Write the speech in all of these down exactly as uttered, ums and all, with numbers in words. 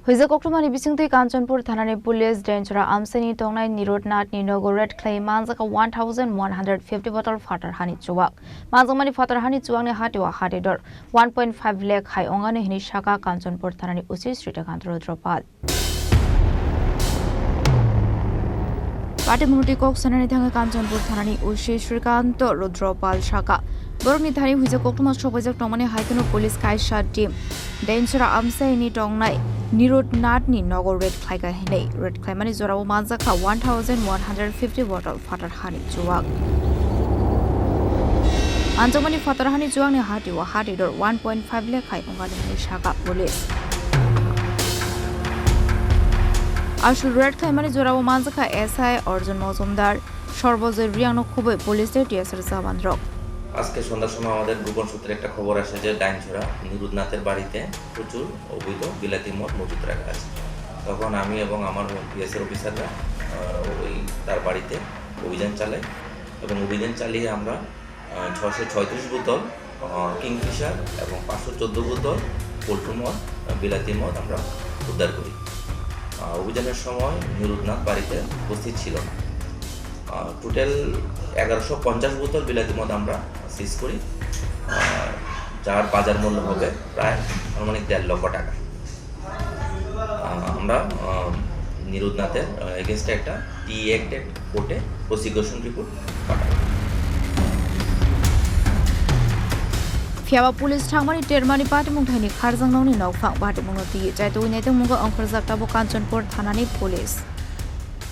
Huijak koktwmani bisingtwi Kanchanpur thanani police Densora amchaini tongnai Nirud Nathni nogo raid khlai manjak one thousand one hundred fifty bottle phatar hani chuwak. Manjakmani phatar hani chuwakni hatio hati dor one point five lakh hai ongani hini saka Kanchanpur thanani O C Srikanto Rudropal. Patimungtwi kok sanani thangwi Kanchanpur thanani O C Srikanto Rudropal saka, borokni thani huijak koktwma sokbaijak tongmani hai kheno police kaisa team Densora amchaini tongnai Nirud Nathni nogo raid khlaikha hinwi. Raid khlaimani jorao manjakha one thousand one hundred fifty bottle phatar hani chuwak. Manjakmani phatar hani chuwakni hatio hati dor one point five lakh hai ongani hinwi saka police. Aswk raid khlaimani jorao manjakha S I Arjun Mojumdar, Sarbajoy Reangno khubui police tei T S R jawan rok. আজকে সন্ধ্যার সময় আমাদের গোপন সূত্রে একটা খবর আসে যে ডাইনছড়া নিরুদ নাথের বাড়িতে প্রচুর অবৈধ বিলাতি মদ মজুত রাখা আছে। তখন আমি এবং আমার পিএসএর অফিসাররা, আহ, ওই তার বাড়িতে অভিযান চালাই এবং অভিযান চালিয়ে আমরা, আহ, ছয়শো ছয়ত্রিশ বোতল, আহ, কিংফিশার এবং পাঁচশো চোদ্দ বোতল পল্টু মদ, আহ, বিলাতি মদ আমরা উদ্ধার করি। আহ, অভিযানের সময় নিরুদ নাথ বাড়িতে উপস্থিত ছিল না। আহ, টোটাল এগারোশো পঞ্চাশ বোতল বিলাতি মদ আমরা সিজ করি, আহ, যার বাজার মূল্য হবে প্রায় আনুমানিক দেড় লক্ষ টাকা। আহ, আমরা, আহ, নিরুদ নাথের, আহ, এগেইনস্টে একটা টি অ্যাক্ট কোর্টে প্রসিকিউশন রিপোর্ট পাঠাই। Phiyaba police thangmani termani patimung thaini kharjaknokni nokphang patimungno twi chaitwi naitwngmungo ongkhorjak tabuk Kanchanpur thanani police.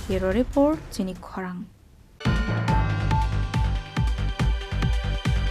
Bureau report, chini khorang.